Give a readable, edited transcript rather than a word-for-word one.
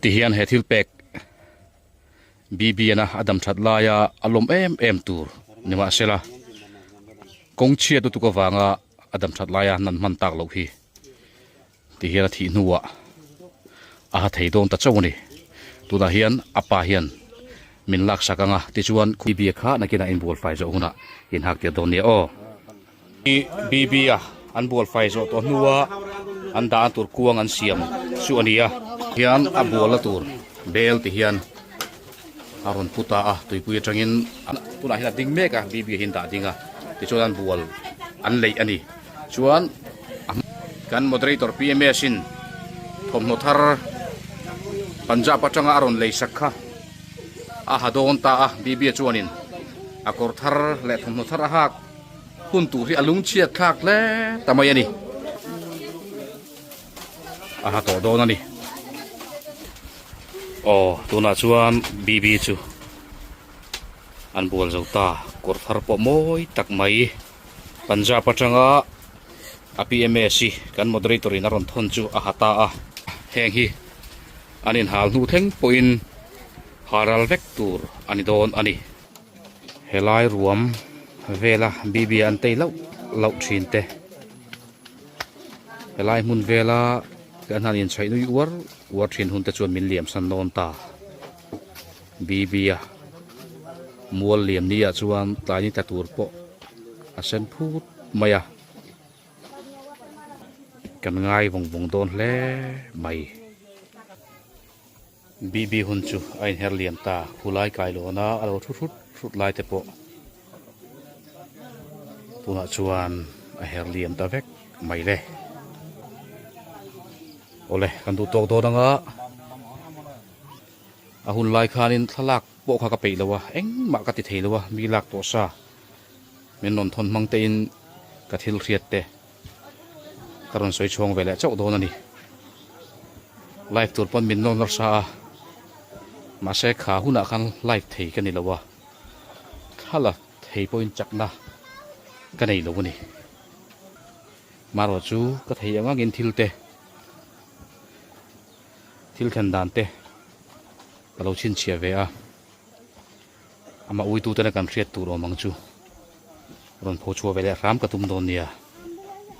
Tihian he thil pek BBN-a a dam that laia a lawm em em tur nimahsela kawng chhiat lutuk avanga a dam that laia nan hman tak loh hi tihian a thih hnuah a ha thei dawn ta chauh a ni. Tunah hian a pa hian min laksak ang a, tichuan BB-a kha nakinah inbual fai zawh hunah inhak tir dawn nia aw. BB-a an bual fai zawh tawh hnua an dahna tur kuang an siam chu a ni a. Hian a bualna tur bel ti hian a rawn pu ta a, tuipui atangin tunah hian a ding mek a, BB-a hi an dah ding a, tichuan an bual an leih a ni. Chuan kan moderator PMS-in thawmhnaw thar Punjab atanga a rawn lei sak kha a ha dawn ta a, BB-a chuanin a kawr thar leh thawmhnaw thar a hak. Hun tur hi a lungchhiat thlak hle ta mai a ni. A ha tawh dawn a ni. Aw, tunah chuan BB chu an bual zo ta. Kawr thar pawh mawi tak mai. Punjab atanga a PMS hi kan moderator in a rawn thawn chu a ha ta a. Heng hi an inhal hnu thleng pawhin ha ral vek tur a ni dawn a ni. Helai ruam vela BB an tei lauh lauh thin te helai hmun vela kan han inchhaih nui uar uar thin hun te chuan min liam san dawn ta BB a mual liam ni ah chuan tlai ni tla tur pawh a sen phut mai a kan ngai vawng vawng dawn hle mai. BB hun chu a inher liam ta, khulai kailawna a lo thu hrut hrut lai te pawh tunah chuan a her liam ta vek mai le. Awle, kan duh tawk dawn anga a hun lai khanin thlalak pawh kha ka peih lo a, engmah ka ti thei lo a, mi lak tawh sa min rawn thawn hmang tein ka thil hriat te. Ka rawn sawi chhuang ve leh chauh dawn a ni. Live tur pawn min nawn nasa a, mahse kha hunah khan live thei ka ni lo a, thla la thei pawhin chakna ka nei lo a ni. Marawh chu ka thei ang angin thil te, thil thlen dan te ka lo chhinchhiah ve a, amah uitute na kan hriat tur awm ang chu rawn pho chhuah ve leh hram ka tum dawn nia.